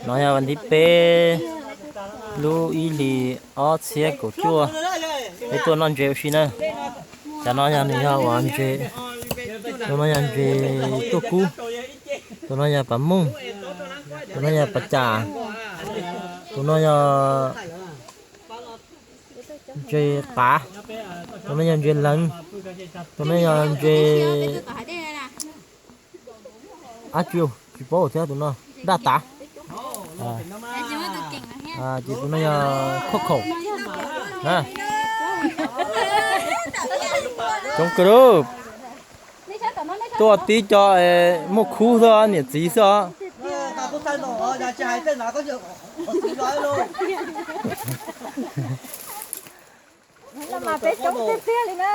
No yog vas thib peb lub ib hlis ob txhiab kaum cuaj, peb tuaj noj ntses ua si na. Cov no yog nws yog uas ntses, tus no yog ntses tuaj kub, tus no yog pas mooj, tus no yog pas cas, tus no yog ntses qav, tus no yog ntses leev, tus no yog ntses ab tsi, tsis paub thiab tus no, daj tav. Ces tus no yog khauj khaum. Coob kawg lauj. Tuaj tib co muaj khub xwb, niam txiv xwb os. Peb coob tiag tiag li na.